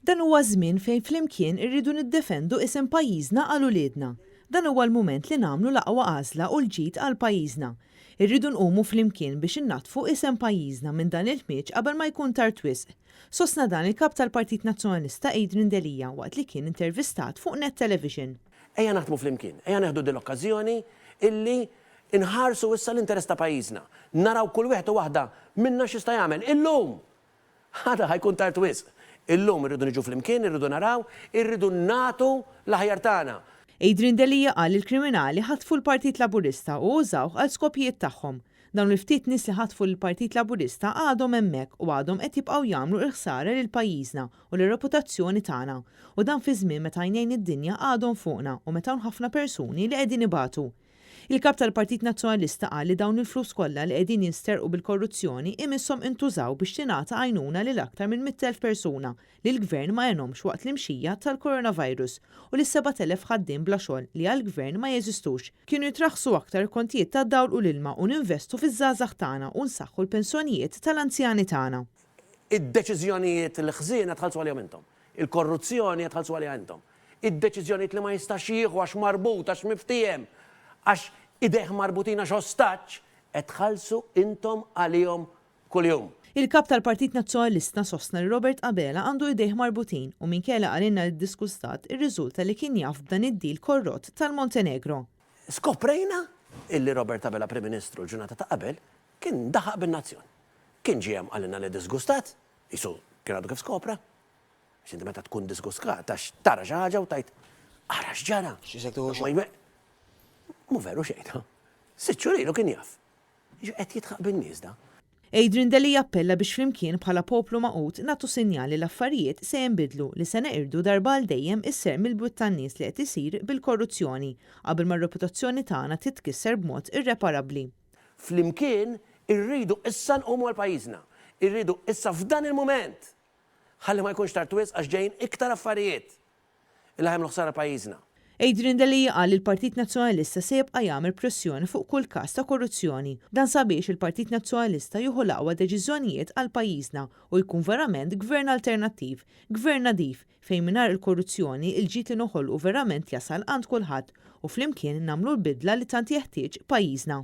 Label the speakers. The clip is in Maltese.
Speaker 1: Dan huwa żmien fejn flimkien irridu niddefendu isem pajjiżna għal uliedna. Dan huwa l-mument li nagħmlu l-aqwa għażla u l-ġid għal pajjiżna. Irridu nqumu flimkien biex innaddfu isem pajjiżna minn dan il-ħmieġ qabel ma jkun tard wisq. Sostna dan il-Kap tal-Partit Nazzjonalista Adrian Delia waqt li kien intervistat fuq Net Television.
Speaker 2: Ejja naħdmu flimkien, ejja nieħdu din l-okkażjoni illi nħarsu issa l-interess ta' pajjiżna. Naraw kull wieħed u waħda minna x'jista' jagħmel illum! Għada ħa jkun tard wisq. Illum irridu niġu flimkien, irridu naraw, irridu nagħtu l-aħjar tagħna.
Speaker 1: Adrian Delia qal li l-kriminali ħatfu l-Partit Laburista u użawh għal skopijiet tagħhom. Dawn il-ftit nies li ħatfu lill-Partit Laburista għadhom hemmhekk u għadhom qed jibqgħu jagħmlu l-ħsara lil pajjiżna u lir-reputazzjoni tagħna. U dan fi żmien meta għajnejn id-dinja għadhom fuqna u meta hawn ħafna persuni li qegħdin ibatu. Il-Kap tal-Partit Nazzjonalista qal li dawn il-flus kollha li qegħdin jinsterqu bil-korruzzjoni imisshom intużaw biex tingħata għajnuna lil aktar minn 100,000 persuna li l-Gvern ma għenhomx waqt l-imxija tal-coronavirus u lis-7,000 ħaddiem bla xogħol li għall-Gvern ma jeżistux. Kienu jitraħħsu aktar kontijiet tad-dawl u l-ilma u ninvestu fiż-żgħażagħ tagħna u nsaħħu l-pensjonijiet tal-anzjani tagħna.
Speaker 2: Id-deċiżjonijiet l-ħżiena tħallsu għalihom intom. Il-korruzzjoni qed tħallsu għaliha intom. Id-deċiżjonijiet li ma jistax jieħu għax marbut, għax miftiehem, għax idejh marbutin għax ostaġġ, qed tħallsu intom għalihom kuljum.
Speaker 1: Il-Kap tal-Partit Nazzjonalista sostna li Robert Abela għandu idejh marbutin u minkejja li qalilna li ddisgustat, irriżulta li kien jaf b'dan id-deal korrott tal-Montenegro.
Speaker 2: Skoprejna illi Robert Abela Prim Ministru l-ġurnata ta' qabel kien daħaq bin-nazzjon. Kien ġie hemm qalilna li disgustat, qisu kien għadu kif skopra. Għax inti meta tkun disguskat għax tara xi ħaġa u tgħid ara x'ġara.
Speaker 3: X'isek tieħu xi.
Speaker 2: Mhu veru xejn ta. Sitt xhur ilu kien jaf. Qed jidħaq bin-nies da.
Speaker 1: Adrian Delia appella biex flimkien bħala poplu magħqud nagħtu sinjal li l-affarijiet se jinbidlu li se neqirdu darba għal dejjem is-serq mill-bwiet tan-nies li qed isir bil-korruzzjoni qabel ma r-reputazzjoni tagħna titkisser b'mod irreparabbli.
Speaker 2: Flimkien irridu issa nqumu għal pajjiżna. Irridu issa f'dan il-mument Ħalli ma jkunx tard wisq għax ġejjin iktar affarijiet li ħa jagħmlu ħsara pajjiżna.
Speaker 1: Adrian Delia qal li l-Partit Nazzjonalista se jibqa' jagħmel pressjoni fuq kull każ ta' korruzzjoni. Dan sabiex il-Partit Nazzjonalista jieħu l-aqwa deċiżjonijiet għal pajjiżna u jkun verament Gvern alternattiv, Gvern nadif, fejn mingħajr il-korruzzjoni il-ġid li noħolqu verament jasal għand kulħadd u flimkien nagħmlu l-bidla li tant jeħtieġ pajjiżna.